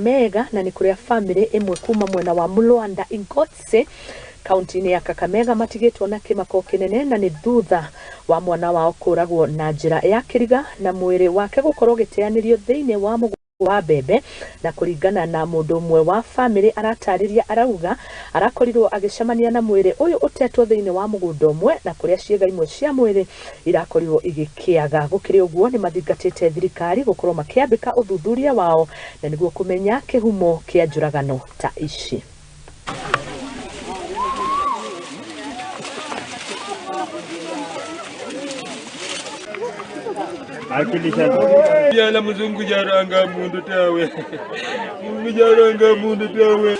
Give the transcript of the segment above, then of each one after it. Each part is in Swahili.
Kakamega na nĩ kũrĩa famĩlĩ ĩmwe kuma mwena wa Mulwanda Ingotse kaunti-inĩ ya Kakamega matigĩtwo na kĩmako kĩnene na nĩ thutha wa mwana wao kũragwo na njĩra ya kĩriga na mwĩrĩ wake gũkorwo ũgĩteanĩrio thĩinĩ wa mũgũnda wa mbembe. Na kũringana na mũndũ ũmwe wa famĩlĩ aratarĩria, arauga arakorirwo agĩcemania na mwĩrĩ ũyũ ũtetwo thĩinĩ wa mũgũnda ũmwe na kũrĩa ciĩga imwe cia mwĩrĩ irakorirwo igĩkĩaga. Gũkĩrĩ ũguo nĩ mathingatĩte thirikari gũkorwo makĩambĩka ũthuthuria wao na nĩguo kũmenya kĩhumo kĩa njũragano ta ici. Yala mzungu jaranga mundu tawe. Mungu jaranga mundu tawe.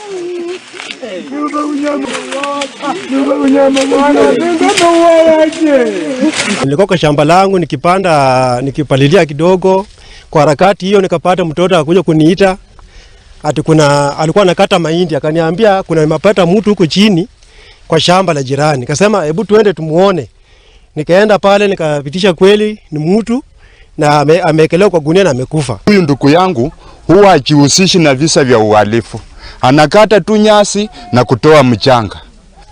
Nilikuwa kwa shamba langu nikipanda, nikipalilia kidogo. Kwa harakati hiyo nikapata mtoto akuja kuniita ati kuna alikuwa anakata mahindi, akaniambia kuna nimepata mtu huko chini kwa shamba la jirani. Nikasema hebu tuende tumuone. Nikaenda pale nikapitisha, kweli ni mtu na ameekelewa kwa gunia na amekufa. Huyu ndugu yangu huwa ajihusishi na visa vya uhalifu, anakata tu nyasi na kutoa mchanga.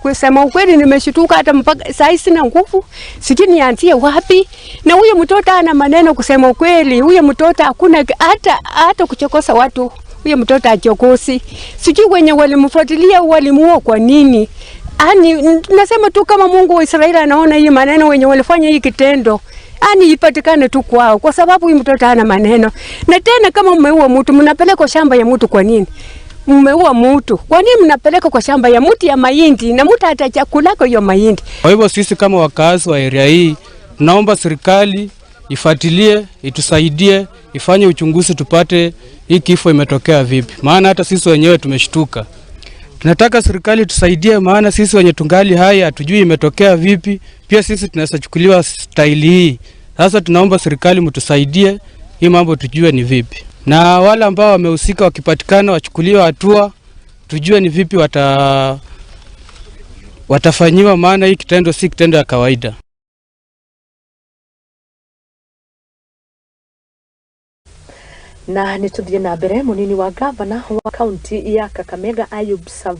Kusema ukweli nimeshtuka hata mpaka saa sina nguvu, sijui nianzie wapi. Na huyo mtoto ana maneno, kusema ukweli, huyo mtoto hakuna hata kuchokosa watu, huyo mtoto achokosi. Sijui wenye walimfuatilia walimuua kwa nini. Ani nasema tu kama Mungu wa Israeli anaona hii maneno, wenye walifanya hii kitendo ani ipatikane tu kwao, kwa sababu huyu mtoto hana maneno. Na tena kama mmeua mtu, mnapeleka shamba ya mtu kwa nini? Mmeua mtu, kwa nini mnapeleka kwa shamba ya mtu ya mahindi na mtu atachakulako hiyo mahindi? Kwa hivyo sisi kama wakazi wa area hii tunaomba serikali ifuatilie, itusaidie, ifanye uchunguzi tupate hii kifo imetokea vipi, maana hata sisi wenyewe tumeshtuka. Tunataka serikali tusaidie, maana sisi wenye tungali hai hatujui imetokea vipi. Pia sisi tunaweza chukuliwa staili hii. Sasa tunaomba serikali mtusaidie hii mambo tujue ni vipi, na wale ambao wamehusika wakipatikana wachukuliwe hatua, tujue ni vipi watafanyiwa, maana hii kitendo si kitendo ya kawaida. Na nĩ tũthiĩ na mbere, mũnini wa gavana wa kaunti ya Kakamega Ayub